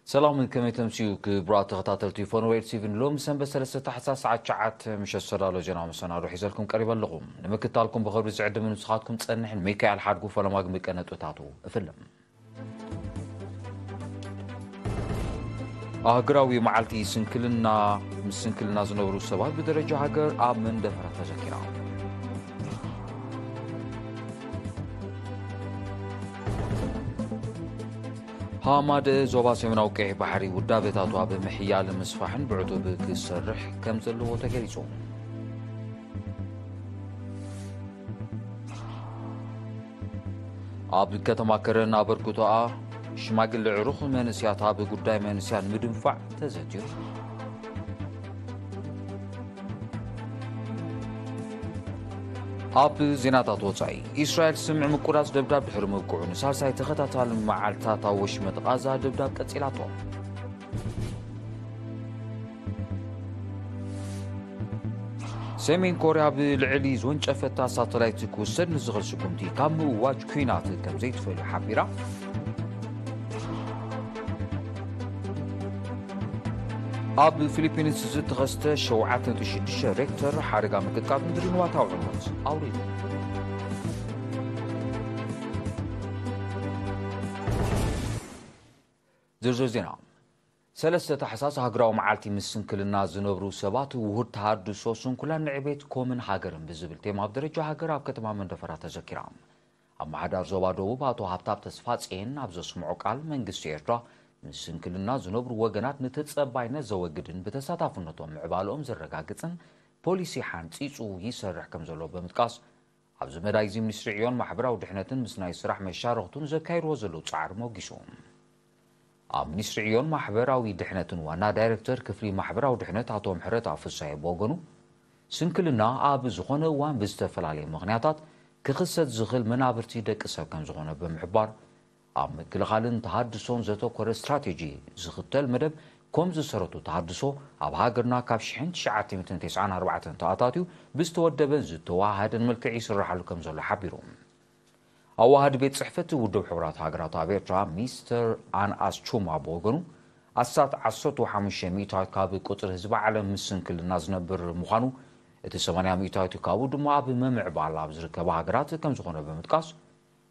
ሰላምን ከመይ ተምስዩ ክቡራት ተኸታተልቲ ፎንዌር ቲቪ። ሎሚ ሰንበት ሰለስተ ታሕሳስ ሰዓት ትሽዓተ ምሸት ዝተዳሎ ዜና መሰናዶ ሒዘልኩም ቀሪበ ኣለኹ። ንምክታልኩም ብኽብሪ ዝዕድም ንስኻትኩም ጸንሕን ሚካኤል ሓድጉ ፈለማ ግምቀ ነጥብታቱ እፍልም። ኣህግራዊ መዓልቲ ስንክልና፣ ምስ ስንክልና ዝነብሩ ሰባት ብደረጃ ሃገር ኣብ መንደፈራ ተዘኪራ። ሃማደ ዞባ ሰሜናዊ ቀይሕ ባሕሪ ውዳቤታቱ ኣብ ምሕያል ምስፋሕን ብዕቱብ ክሰርሕ ከም ዘለዎ ተገሊጹ። ኣብ ከተማ ከረን ኣበርክቶኣ ሽማግለ ዕሩኽ መንእስያት ኣብ ጉዳይ መንእስያን ምድንፋዕ ተዘትዩ። ኣብ ዜናታት ወጻኢ፣ እስራኤል ስምዒ ምቁራጽ ደብዳብ ድሕሪ ምብቅዑ ንሳልሳይ ተኸታታሊ መዓልትታት ኣብ ወሽመጥ ቓዛ ደብዳብ ቀጺላቶ። ሰሜን ኮርያ ብልዕሊ ዝወንጨፈታ ሳተላይት ክውሰድ ንዝኽእል ስጉምቲ ካብ ምእዋጅ ኲናት ከም ዘይትፈልዩ ሓቢራ። ኣብ ፊሊፒንስ ዝተኸስተ ሸውዓተ ነጥቢ ሽዱሽተ ሬክተር ሓደጋ ምቅጥቃጥ ምድሪ ንዋታዊ ዕሞት ኣውሪዱ። ዝርዝር ዜና። ሰለስተ ታሕሳስ ሃገራዊ መዓልቲ ምስ ስንክልና ዝነብሩ ሰባት ውሁድ ተሃድሶ ስንኩላን ንዕቤት ኮምን ሃገርን ብዝብል ቴማ ኣብ ደረጃ ሃገር ኣብ ከተማ መንደፈራ ተዘኪራ። ኣመሓዳሪ ዞባ ደቡብ ኣቶ ሃብታብ ተስፋጽየን ኣብ ዘስምዖ ቃል፣ መንግስቲ ኤርትራ ምስ ስንክልና ዝነብሩ ወገናት ንተጸባይነት ዘወግድን ብተሳታፍነቶም ምዕባለኦም ዘረጋግጽን ፖሊሲ ሓንጺጹ ይሰርሕ ከም ዘሎ ብምጥቃስ፣ ኣብዚ መዳይ እዚ ሚኒስትሪ ዕዮን ማሕበራዊ ድሕነትን ምስ ናይ ስራሕ መሻርኽቱን ዘካይድዎ ዘለዉ ጻዕሪ ሞጊሱ። ኣብ ሚኒስትሪ ዕዮን ማሕበራዊ ድሕነትን ዋና ዳይሬክተር ክፍሊ ማሕበራዊ ድሕነት ኣቶ ምሕረተኣብ ፍሳየ ብወገኑ፣ ስንክልና ኣብ ዝኾነ እዋን ብዝተፈላለየ ምኽንያታት ክኽሰት ዝኽእል መናብርቲ ደቂ ሰብ ከም ዝኾነ ብምሕባር፣ ኣብ ምክልኻልን ተሃድሶን ዘተኮረ ስትራቴጂ ዝኽተል መደብ ኮም ዝሰረቱ ተሃድሶ ኣብ ሃገርና ካብ ሽሕን ትሽዓተ ሚእትን ተስዓን ኣርባዕተን ተኣታትዩ ብዝተወደበን ዝተዋሃደን መልክዕ ይስራሓሉ ከም ዘሎ ሓቢሩ። ኣዋሃዲ ቤት ጽሕፈት ውድብ ሕቡራት ሃገራት ኣብ ኤርትራ ሚስተር ኣንኣስ ቹማ ብወገኑ፣ ኣስታት ዓሰርተ ሓሙሽተ ሚእታዊት ካብ ቁጽሪ ህዝቢ ዓለም ምስ ስንክልና ዝነብር ምዃኑ፣ እቲ ሰማንያ ሚእታዊት ካብኡ ድማ ኣብ ምምዕባል ኣብ ዝርከባ ሃገራት ከም ዝኾነ ብምጥቃስ፣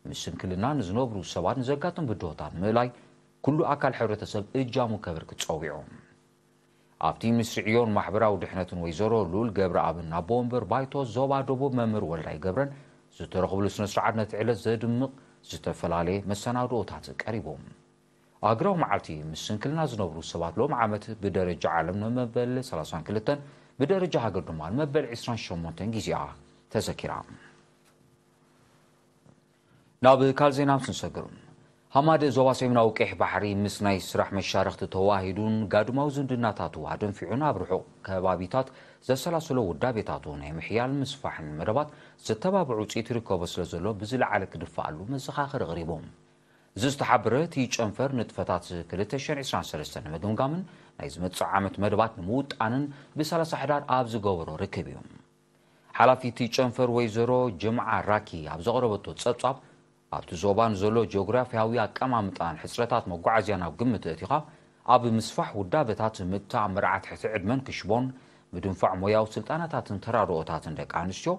ምስ ስንክልና ንዝነብሩ ሰባት ንዘጋጥም ብድሆታት ምእላይ ኩሉ ኣካል ሕብረተሰብ እጃሙ ከበርክት ጸዊዑ። ኣብቲ ሚኒስትሪ ዕዮን ማሕበራዊ ድሕነትን ወይዘሮ ሉል ገብረኣብን ኣቦ ወንበር ባይቶ ዞባ ደቡብ መምህር ወልዳይ ገብረን ዝተረኽብሉ ስነ ስርዓት ነቲ ዕለት ዘድምቕ ዝተፈላለየ መሰናድኦታት ቀሪቡ። ኣህግራዊ መዓልቲ ምስ ስንክልና ዝነብሩ ሰባት ሎም ዓመት ብደረጃ ዓለም ንመበል ሰላሳን ክልተን ብደረጃ ሃገር ድማ ንመበል ዕስራን ሸሞንተን ግዜኣ ተዘኪራ። ናብ ካልእ ዜና ምስ ንሰግር፣ ሃማደ ዞባ ሰሜናዊ ቀይሕ ባሕሪ ምስ ናይ ስራሕ መሻርኽቲ ተዋሂዱን ጋድማዊ ዝምድናታቱ ኣደንፊዑን ኣብ ርሑቕ ከባቢታት ዘሰላሰሎ ውዳቤታቱ ናይ ምሕያል ምስፋሕን መደባት ዘተባብዕ ውፅኢት ይርከቦ ስለ ዘሎ ብዝለዓለ ክድፈኣሉ መዘኻኸሪ ኣቕሪቡ። እዚ ዝተሓበረ እቲ ጨንፈር ንጥፈታት ክልተ ሽሕን ዕስራን ሰለስተን ንምግምጋምን ናይ ዝመጽእ ዓመት መደባት ንምውጣንን ብሰላሳ ሕዳር ኣብ ዝገበሮ ርክብ እዩ። ሓላፊ እቲ ጨንፈር ወይዘሮ ጀምዓ ራኪ ኣብ ዘቕረበቶ ጸብጻብ፣ ኣብቲ ዞባ ንዘሎ ጂኦግራፊያዊ ኣቀማምጣን ሕጽረታት መጓዓዝያን ኣብ ግምት ኣእቲኻ፣ ኣብ ምስፋሕ ውዳበታት ምእታእ መርዓ ትሕቲ ዕድመን ክሽቦን፣ ምድንፋዕ ሞያዊ ስልጠናታትን ተራድኦታትን ደቂ ኣንስትዮ፣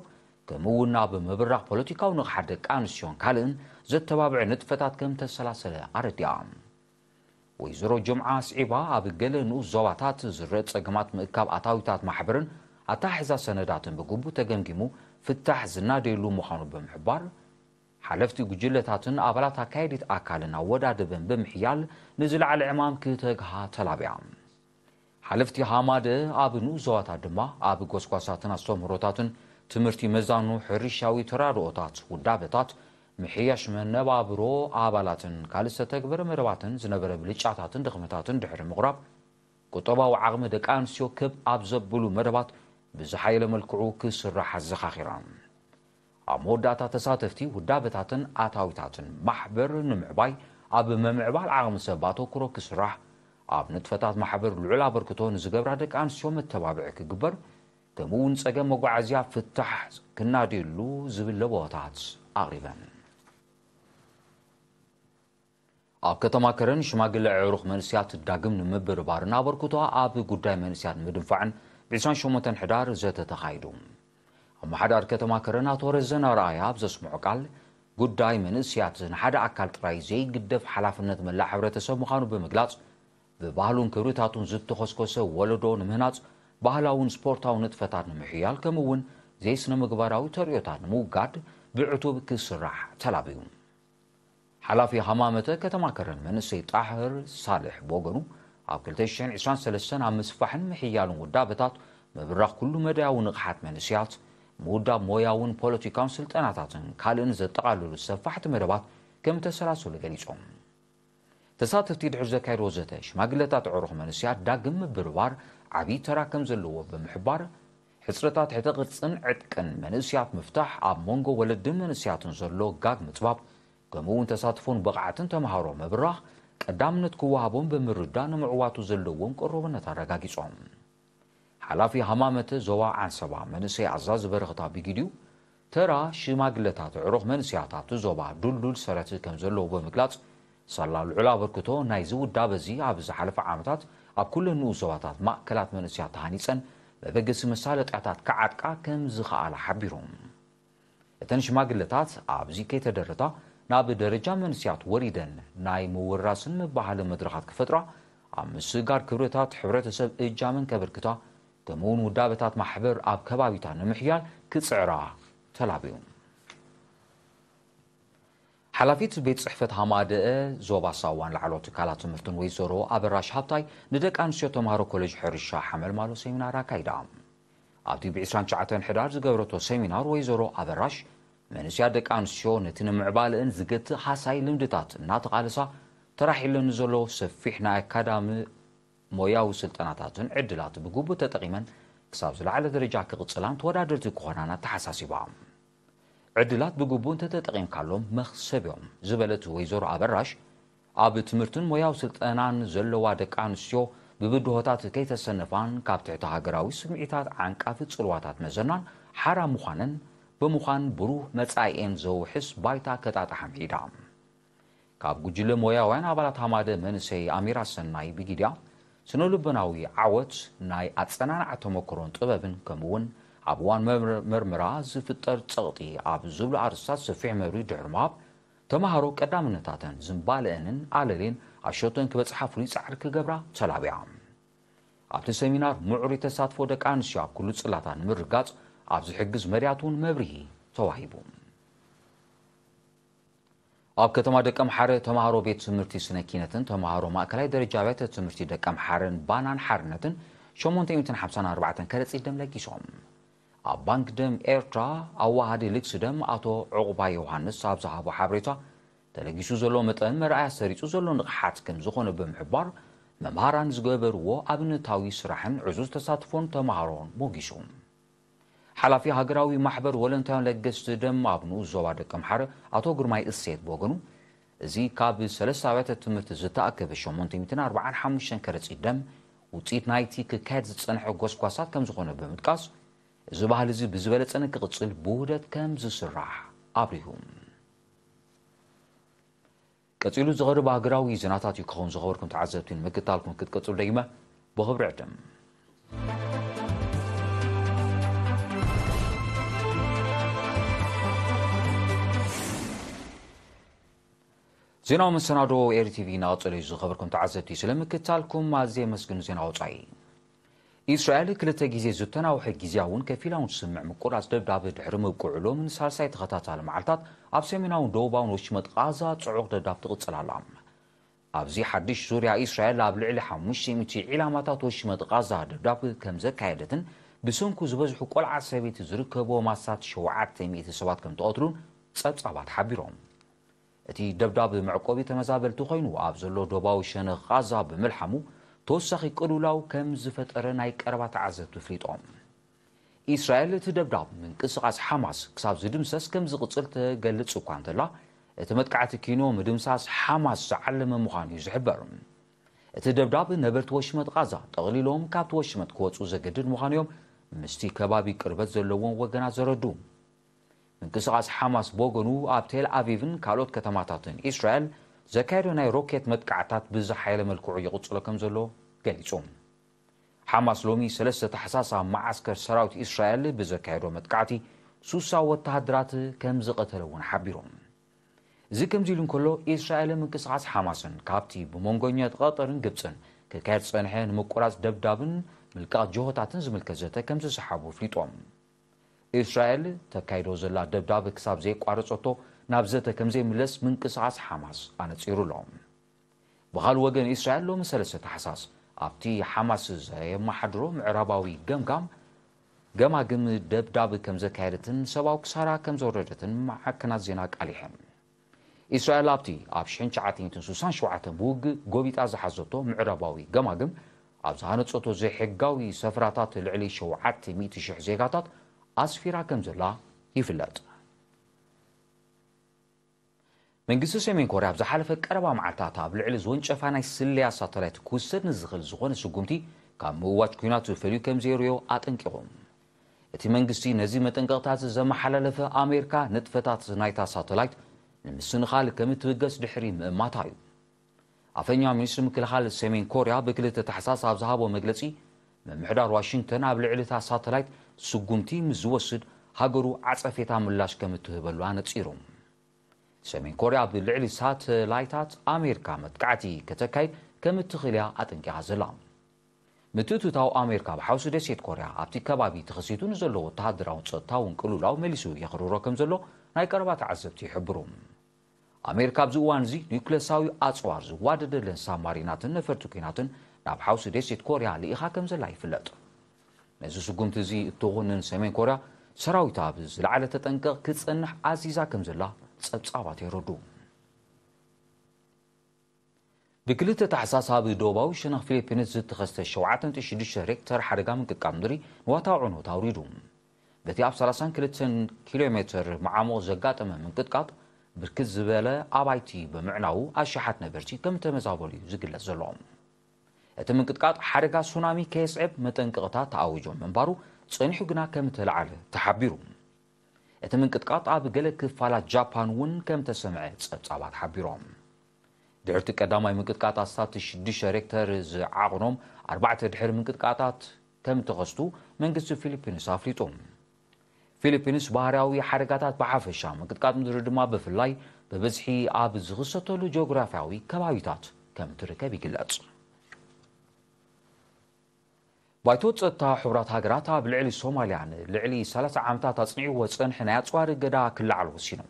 ከምኡ እውን ኣብ ምብራኽ ፖለቲካዊ ንቕሓት ደቂ ኣንስትዮን ካልእን ዘተባብዕ ንጥፈታት ከም ተሰላሰለ ኣረዲኣ። ወይዘሮ ጀምዓ ኣስዒባ፣ ኣብ ገለ ንኡስ ዞባታት ዝረአ ጸገማት ምእካብ ኣታዊታት ማሕበርን ኣተሓሕዛ ሰነዳትን ብግቡእ ተገምጊሙ ፍታሕ ዝናደየሉ ምዃኑ ብምሕባር፣ ሓለፍቲ ጉጅለታትን ኣባላት ኣካየዲት ኣካልን ኣወዳድበን ብምሕያል ንዝለዓለ ዕማም ክተግሃ ተላብያ። ሓለፍቲ ሃማደ ኣብ ንኡስ ዞባታት ድማ ኣብ ጎስጓሳትን ኣስተምህሮታትን ትምህርቲ መዛኑ ሕርሻዊ ተራድኦታት ውዳበታት ምሕያሽ መነባብሮ ኣባላትን ካልእ ዝተተግበረ መደባትን ዝነበረ ብልጫታትን ድኽመታትን ድሕሪ ምቕራብ፣ ቁጠባዊ ዓቕሚ ደቂ ኣንስትዮ ክብ ኣብ ዘብሉ መደባት ብዝሓየለ መልክዑ ክስራሕ ኣዘኻኺራ። ኣብ መወዳእታ ተሳተፍቲ ውዳበታትን ኣታዊታትን ማሕበር ንምዕባይ ኣብ ምምዕባል ዓቕሚ ሰብ ኣተኩሮ ክስራሕ፣ ኣብ ንጥፈታት ማሕበር ልዑል ኣበርክቶ ንዝገብራ ደቂ ኣንስትዮ መተባብዒ ክግበር፣ ከምኡ እውን ጸገም መጓዓዝያ ፍታሕ ክናድየሉ ዝብል ለበዋታት ኣቕሪበን። ኣብ ከተማ ከረን ሽማግለ ኣዕሩኽ መንእስያት ዳግም ንምብርባርን ኣበርክቶ ኣብ ጉዳይ መንእስያት ንምድንፋዕን ብ ዕስራን ሸሞንተን ሕዳር ዘተ ተኻይዱ። ኣመሓዳሪ ከተማ ከረን ኣቶ ረዘን ኣርኣያ ኣብ ዘስምዖ ቃል፣ ጉዳይ መንእስያት ንሓደ ኣካል ጥራይ ዘይግደፍ ሓላፍነት መላእ ሕብረተሰብ ምዃኑ ብምግላጽ፣ ብባህሉን ክብርታቱን ዝተኾስኮሰ ወለዶ ንምህናጽ፣ ባህላውን ስፖርታውን ንጥፈታት ንምሕያል፣ ከምኡ እውን ዘይስነ ምግባራዊ ተርእዮታት ንምውጋድ ብዕቱብ ክስራሕ ተላብዩ። ሓላፊ ሃማመተ ከተማ ከረን መንእሰይ ጣህር ሳልሕ ብወገኑ፣ ኣብ ክልተ ሽሕን ዕስራን ሰለስተን ኣብ ምስፋሕን ምሕያልን ውዳበታት ምብራኽ ኩሉ መዳያዊ ንቕሓት መንእስያት፣ ምውዳብ ሞያውን ፖለቲካውን ስልጠናታትን ካልእን ዘጠቓልሉ ሰፋሕቲ መደባት ከም ተሰላሰሉ ገሊጾም። ተሳተፍቲ ድሕሪ ዘካየድዎ ዘተ፣ ሽማግለታት ኣዕሩኽ መንእስያት ዳግም ምብርባር ዓብዪ ተራ ከም ዘለዎ ብምሕባር፣ ሕጽረታት ትሕተ ቅርጽን ዕጥቅን መንእስያት ምፍታሕ፣ ኣብ መንጎ ወለድን መንእስያትን ዘሎ ጋግ ምጽባብ፣ ከምኡ እውን ተሳትፎን ብቕዓትን ተምሃሮ ምብራኽ ቀዳምነት ክወሃቦም ብምርዳእ፣ ንምዕዋቱ ዘለዎም ቅሩብነት ኣረጋጊጾም። ሓላፊ ሃማመተ ዞባ ዓንሰባ መንእሰይ ኣዛዚ በረኸት ኣቢጊድዩ፣ ተራ ሽማግለታት ኣዕሩኽ መንእስያት ኣብቲ ዞባ ዱልዱል ሰረት ከም ዘለዎ ብምግላጽ፣ ሳላ ልዑል ኣበርክቶ ናይዚ ውዳበ እዚ ኣብ ዝሓለፈ ዓመታት ኣብ ኩለን ንኡስ ዞባታት ማእከላት መንእስያት ተሃኒጸን መበገሲ መሳለጥያታት ክዓጥቃ ከም ዝኸኣላ ሓቢሮም። እተን ሽማግለታት ኣብዚ ከይተደረታ ናብ ደረጃ መንእስያት ወሪደን ናይ ምውራስን ምባህልን መድረኻት ክፈጥራ፣ ኣብ ምስግጋር ክብርታት ሕብረተሰብ እጃመን ከበርክታ፣ ከምኡውን ውዳበታት ማሕበር ኣብ ከባቢታት ንምሕያል ክጽዕራ ተላብዩ። ሓላፊት ቤት ጽሕፈት ሃማደአ ዞባ ሳዋን ላዕለዎት ትካላት ትምህርትን ወይዘሮ ኣበራሽ ሃብታይ ንደቂ ኣንስትዮ ተምሃሮ ኮሌጅ ሕርሻ ሓመልማሎ ሰሚናር ኣካይዳ። ኣብቲ ብ ዕስራን ትሽዓተን ሕዳር ዝገበረቶ ሰሚናር ወይዘሮ ኣበራሽ፣ መንእስያት ደቂ ኣንስትዮ ነቲ ንምዕባለእን ዝገትእ ሃሳይ ልምድታት እናተቓለሳ ተራሒለን ንዘሎ ሰፊሕ ናይ ኣካዳሚ ሞያዊ ስልጠናታትን ዕድላት ብግቡእ ተጠቒመን ክሳብ ዝለዓለ ደረጃ ክቕጽላን ተወዳደርቲ ክኾናን ኣተሓሳሲባ። ዕድላት ብግቡእ እንተተጠቒምካሎም መኽሰብ እዮም ዝበለት ወይዘሮ ኣበራሽ፣ ኣብ ትምህርትን ሞያዊ ስልጠናን ዘለዋ ደቂ ኣንስትዮ ብብድሆታት ከይተሰነፋን ካብ ትሕቲ ሃገራዊ ስምዒታት ዓንቃፊ ጽልዋታት መዘናን ሓራ ምዃነን ብምዃን ብሩህ መጻኢኤን ዘውሕስ ባይታ ከጣጥሓ ምዒዳ። ካብ ጉጅለ ሞያውያን ኣባላት ሃማደ መንእሰይ ኣሚራ ሰናይ ብጊድያ፣ ስነ ልቦናዊ ዓወት ናይ ኣጸናንዓ ተመክሮን ጥበብን ከምኡ እውን ኣብ እዋን መር- መርመራ ዝፍጠር ጸቕጢ ኣብ ዝብሉ ኣርእስታት ሰፊሕ መብርሂ ድሕሪ ምሃብ፣ ተምሃሮ ቀዳምነታተን ዝምባለአንን ኣለሌን ኣሸቶን ክበጽሓ ፍሉይ ጻዕሪ ክገብራ ተላብያ። ኣብቲ ሰሚናር ምዕሩይ ተሳትፎ ደቂ ኣንስትዮ ኣብ ኩሉ ጽላታት ንምርጋጽ ኣብ ዝሕግዝ መድያት እውን መብርሂ ተዋሂቡ። ኣብ ከተማ ደቀምሓረ ተምሃሮ ቤት ትምህርቲ ስነ ኪነትን ተምሃሮ ማእከላይ ደረጃ ኣብያተ ትምህርቲ ደቀምሓረን ባናን ሓርነትን ሸሞንተ ሚእትን ሓምሳን ኣርባዕተን ከረጺት ደም ለጊሶም። ኣብ ባንክ ደም ኤርትራ ኣዋሃዲ ልግሲ ደም ኣቶ ዑቕባ ዮሃንስ ኣብ ዝሃቦ ሓበሬታ፣ ተለጊሱ ዘሎ መጠን መርኣያ ሰሪጹ ዘሎ ንቕሓት ከም ዝኾነ ብምሕባር፣ መምሃራን ዝገበርዎ ኣብነታዊ ስራሕን ዕዙዝ ተሳትፎን ተምሃሮን ሞጊሱ። ሓላፊ ሃገራዊ ማሕበር ወለንታውያን ለገስቲ ደም ኣብ ንኡስ ዞባ ደቀምሓረ ኣቶ ግርማይ እሴት ብወገኑ፣ እዚ ካብ ሰለስተ ኣብያተ ትምህርቲ ዝተኣከበ ሸሞንተ ሚእትን ኣርባዓን ሓሙሽተን ከረጺት ደም ውጽኢት ናይቲ ክካየድ ዝጸንሐ ጎስጓሳት ከም ዝኾነ ብምጥቃስ፣ እዚ ባህሊ እዚ ብዝበለጸ ንክቕጽል ብውህደት ከም ዝስራሕ ኣብሪሁ። ቀጺሉ ዝቐርብ ሃገራዊ ዜናታት እዩ ክኸውን። ዝኸበርኩም ተዓዘብቲ፣ ንምክትታልኩም ክትቀጽሉ ደጊመ ብኽብሪ ዕድም። ዜናዊ መሰናዶ ኤሪ ቲቪ እናቐጸለ እዩ። ዝኸበርኩም ተዓዘብቲ፣ ስለምክትታልኩም ኣዝየ የመስግን። ዜና ወጻኢ። ኢስራኤል ክልተ ግዜ ዝተናውሐ ግዝያውን ከፊላውን ስምዕ ምቁራጽ ደብዳብ ድሕሪ ምብቅዑ፣ ሎሚ ንሳልሳይ ተኸታታሊ መዓልታት ኣብ ሰሜናውን ደቡባውን ወሽመጥ ቓዛ ጽዑቕ ደብዳብ ትቕጽል ኣላ። ኣብዚ ሓድሽ ዙርያ፣ ኢስራኤል ኣብ ልዕሊ ሓሙሽተ ሚእቲ ዒላማታት ወሽመጥ ቓዛ ደብዳብ ከም ዘካየደትን ብሰንኩ ዝበዝሑ ቆልዓ ሰበይቲ ዝርከብዎም ኣስታት ሸውዓተ ሚእቲ ሰባት ከም ተቐትሉን ጸብጻባት ሓቢሮም። እቲ ደብዳብ መዕቆቢ ተመዛበልቲ ኮይኑ ኣብ ዘሎ ዶባዊ ሸነኽ ቓዛ ብምልሓሙ፣ ተወሳኺ ቅልውላው ከም ዝፈጠረ ናይ ቀረባ ተዓዘብቲ ኣፍሊጦም። ኢስራኤል እቲ ደብዳብ ምንቅስቓስ ሓማስ ክሳብ ዝድምሰስ ከም ዝቕጽል ትገልጽ እኳ እንተላ፣ እቲ መጥቃዕቲ ኪኖ ምድምሳስ ሓማስ ዝዓለመ ምዃኑ እዩ ዝሕበር። እቲ ደብዳብ ነበርቲ ወሽመጥ ቓዛ ጠቕሊሎም ካብቲ ወሽመጥ ክወጹ ዘገድድ ምዃኑ እዮም ምስቲ ከባቢ ቅርበት ዘለዎም ወገናት ዘረዱ። ምንቅስቓስ ሓማስ ብወገኑ፣ ኣብ ቴል ኣቪቭን ካልኦት ከተማታትን ኢስራኤል ዘካየዶ ናይ ሮኬት መጥቃዕታት ብዝሓየለ መልክዑ ይቕጽሎ ከም ዘሎ ገሊጹ። ሓማስ ሎሚ ሰለስተ ታሕሳስ ኣብ መዓስከር ሰራዊት እስራኤል ብዘካየዶ መጥቃዕቲ ሱሳ ወተሃደራት ከም ዝቐተለ እውን ሓቢሩ። እዚ ከምዚ ኢሉ እንከሎ፣ እስራኤል ምንቅስቓስ ሓማስን ካብቲ ብመንጎኛ ቀጠርን ግብጽን ክካየድ ዝጸንሐ ንምቁራጽ ደብዳብን ምልቃቕ ጅሆታትን ዝምልከት ዘተ ከም ዝሰሓቡ ኣፍሊጦም። እስራኤል ተካይዶ ዘላ ደብዳብ ክሳብ ዘየቋረጸቶ ናብ ዘተ ከም ዘይምለስ ምንቅስቓስ ሓማስ ኣነጺሩ ኣሎ። ብኻልእ ወገን፣ እስራኤል ሎሚ ሰለስተ ታሕሳስ ኣብቲ ሓማስ ዘየመሓድሮ ምዕራባዊ ገምጋም ገማግም ደብዳብ ከም ዘካየደትን ሰብኣዊ ክሳራ ከም ዘወረደትን ማዕከናት ዜና ኣቃሊሐን። እስራኤል ኣብቲ ኣብ ሽሕን ትሽዓተ ሚእትን ስሳን ሸውዓተን ብውግእ ጎቢጣ ዝሓዘቶ ምዕራባዊ ገማግም ኣብ ዝሃነጸቶ ዘይሕጋዊ ሰፍራታት ልዕሊ ሸውዓተ ሚእቲ ሽሕ ዜጋታት ኣስፊራ ከም ዘላ ይፍለጥ። መንግስቲ ሰሜን ኮርያ ኣብ ዝሓለፈ ቀረባ መዓልታት ኣብ ልዕሊ ዝወንጨፋ ናይ ስለያ ሳተላይት ክውሰድ ንዝኽእል ዝኾነ ስጉምቲ ካብ ምእዋጅ ኲናት ፈልዩ ከም ዘየርእዮ ኣጠንቂቑ። እቲ መንግስቲ ነዚ መጠንቀቕታት ዘመሓላለፈ ኣሜሪካ ንጥፈታት ናይታ ሳተላይት ንምስንኻል ከም እትብገስ ድሕሪ ምእማታ እዩ። ኣፈኛ ሚኒስትሪ ምክልኻል ሰሜን ኮርያ ብክልተ ታሕሳስ ኣብ ዝሃቦ መግለጺ፣ ምምሕዳር ዋሽንግተን ኣብ ልዕሊ እታ ሳተላይት ስጉምቲ ምስ ዝወስድ ሃገሩ ዓጸፌታ ምላሽ ከም እትህበሉ ኣነጺሩ። ሰሜን ኮርያ ኣብ ልዕሊ ሳተላይታት ኣሜሪካ መጥቃዕቲ ከተካይድ ከም እትኽእል እያ ኣጠንቂቓ ዘላ። ምትእትታው ኣሜሪካ ብሓውሲ ደሴት ኮርያ ኣብቲ ከባቢ ተኸሲቱ ንዘሎ ወተሃደራውን ጸጥታውን ቅልውላው መሊሱ የኽርሮ ከም ዘሎ ናይ ቀረባ ተዓዘብቲ ይሕብሩ። ኣሜሪካ ኣብዚ እዋን እዚ ኒውክለሳዊ ኣጽዋር ዝዋደደለን ሳብማሪናትን ነፈርቲ ኲናትን ናብ ሓውሲ ደሴት ኮርያ ልኢኻ ከም ዘላ ይፍለጥ። ነዚ ስጉምቲ እዚ እትኹንን ሰሜን ኮርያ ሰራዊታ ኣብ ዝለዓለ ተጠንቀቕ ክትጸንሕ ኣዚዛ ከም ዘላ ጸብጻባት የረዱ። ብክልተ ታሕሳስ ኣብ ደቡባዊ ሸነኽ ፊሊፒንስ ዝተኸስተ ሸውዓተ ነጥቢ ሽዱሽተ ሬክተር ሓደጋ ምንቅጥቃጥ ምድሪ ንዋታ ዕኖት ኣውሪዱ። በቲ ኣብ ሰላሳን ክልተን ኪሎ ሜትር መዓሙቕ ዘጋጠመ ምንቅጥቃጥ ብርክት ዝበለ ኣባይቲ ብምዕናዉ ኣሽሓት ነበርቲ ከም ተመዛበሉ እዩ ዝግለጽ ዘሎ። እቲ ምንቅጥቃጥ ሓደጋ ሱናሚ ከየስዕብ መጠንቀቕታት ተኣዊጆም ምንባሩ ጸኒሑ ግና ከም እተለዓለ ተሓቢሩ። እቲ ምንቅጥቃጥ ኣብ ገለ ክፋላት ጃፓን እውን ከም ተሰምዐ ጸብጻባት ሓቢሮም። ድሕርቲ ቀዳማይ ምንቅጥቃጥ ኣስታት ሽዱሽተ ሬክተር ዝዓቕኖም ኣርባዕተ ድሕሪ ምንቅጥቃጣት ከም ተኸስቱ መንግስቲ ፊሊፒንስ ኣፍሊጡ። ፊሊፒንስ ባህርያዊ ሓደጋታት ብሓፈሻ፣ ምንቅጥቃጥ ምድሪ ድማ ብፍላይ ብብዝሒ ኣብ ዝኽሰተሉ ጂኦግራፍያዊ ከባቢታት ከም ትርከብ ይግለጽ። ባይቶ ጸጥታ ሕቡራት ሃገራት ኣብ ልዕሊ ሶማልያ ንልዕሊ ሰላሳ ዓመታት ኣጽኒዕዎ ዝጸንሐ ናይ ኣጽዋር እገዳ ክለዓል ወሲኑ።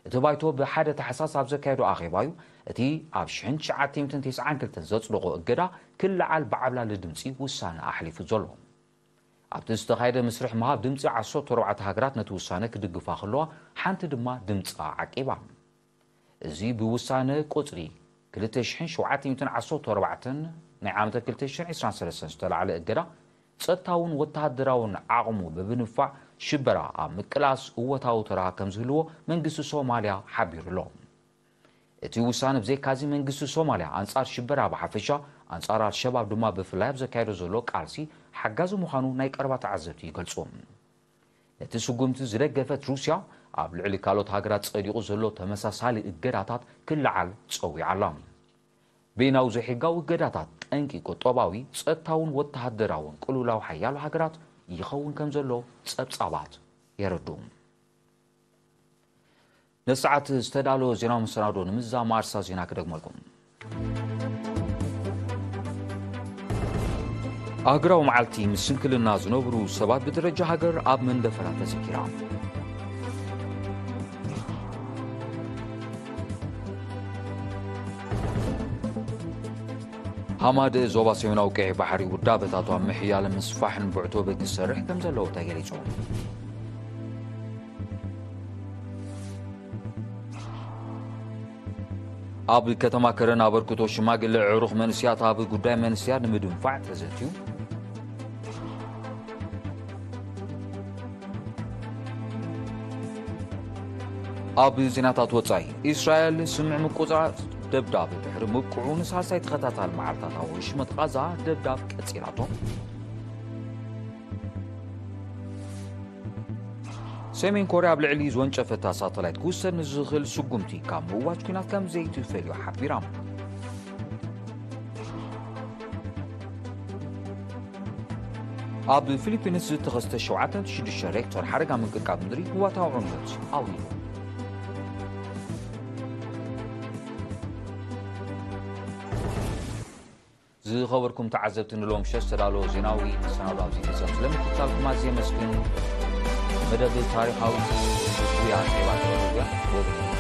እቲ ባይቶ ብሓደ ታሕሳስ ኣብ ዘካየዶ ኣኼባ እዩ እቲ ኣብ ሽሕን ትሽዓተ ሚእትን ተስዓን ክልተን ዘጽደቖ እገዳ ክለዓል ብዓብላሊ ድምጺ ውሳነ ኣሕሊፉ ዘሎ። ኣብቲ ዝተኻየደ መስርሕ ምሃብ ድምጺ ዓሰርተ ኣርባዕተ ሃገራት ነቲ ውሳነ ክድግፋ ከለዋ፣ ሓንቲ ድማ ድምጻ ዓቂባ። እዚ ብውሳነ ቁጽሪ ክልተ ሽሕን ሸውዓተ ሚእትን ዓሰርተ ኣርባዕተን ናይ ዓመተ ክልተ ሽሕን ዕስራን ሰለስተን ዝተላዕለ እገዳ፣ ጸጥታውን ወተሃደራውን ዓቕሙ ብምንፋዕ ሽበራ ኣብ ምቅላስ እወታዊ ተራ ከም ዝህልዎ መንግስቲ ሶማልያ ሓቢሩ ኣሎ። እቲ ውሳነ ብዘይካዚ መንግስቲ ሶማልያ ኣንጻር ሽበራ ብሓፈሻ፣ ኣንጻር ኣልሸባብ ድማ ብፍላይ ኣብ ዘካየዶ ዘሎ ቃልሲ ሓጋዚ ምዃኑ ናይ ቀረባ ተዓዘብቲ ይገልጹ። ነቲ ስጉምቲ ዝደገፈት ሩስያ፣ ኣብ ልዕሊ ካልኦት ሃገራት ጸዲቑ ዘሎ ተመሳሳሊ እገዳታት ክለዓል ጸዊዓ ኣላ። በይናዊ ዘይሕጋዊ እገዳታት ጠንቂ ቁጠባዊ፣ ጸጥታውን ወተሃደራውን ቅልውላው ሓያሎ ሃገራት ይኸውን ከም ዘሎ ጸብጻባት የረድኡ። ነዚ ሰዓት ዝተዳለወ ዜናዊ መሰናዶ ንምዝዛም ኣርሳ ዜና ክደግመልኩም። ኣህግራዊ መዓልቲ ምስ ስንክልና ዝነብሩ ሰባት ብደረጃ ሃገር ኣብ መንደፈራ ተዘኪራ። ሃማደ ዞባ ሰሜናዊ ቀይሕ ባሕሪ ውዳበታቱ ኣብ ምሕያልን ምስፋሕን ብዕቶ በግስ ዝሰርሕ ከም ዘለዉ ተገሊጹ። ኣብ ከተማ ከረን ኣበርክቶ ሽማግለ ዕሩኽ መንስያት ኣብ ጉዳይ መንስያት ንምድንፋዕ ተዘትዩ። ኣብ ዜናታት ወጻኢ፣ እስራኤል ስምምዕ ምቁጽጻር ደብዳብ ድሕሪ ምብቅዑ ንሳልሳይ ተኸታታሊ መዓልታት ኣብ ወሽመጥ ቓዛ ደብዳብ ቀጺላቶ። ሰሜን ኮርያ ኣብ ልዕሊ ዝወንጨፈታ ሳተላይት ክውሰድ ንዝኽእል ስጉምቲ ካብ ምእዋጅ ኲናት ከም ዘይትፈልዮ ሓቢራ። ኣብ ፊሊፒንስ ዝተኸስተ ሸውዓተ ነጥቢ ሽዱሽተ ሬክተር ሓደጋ ምንቅጥቃጥ ምድሪ ህዋታዊ ዕንወት ኣውሪዱ። ዝኸበርኩም ተዓዘብቲ፣ ንሎም ሸሽ ዝተዳለወ ዜናዊ መሰናዶ ኣብዚ ፈጸም። ስለምክትታልኩም ኣዝየ የመስግን። መደብ ታሪኻዊ ጉያ ኬባ ተረጉያ ወገን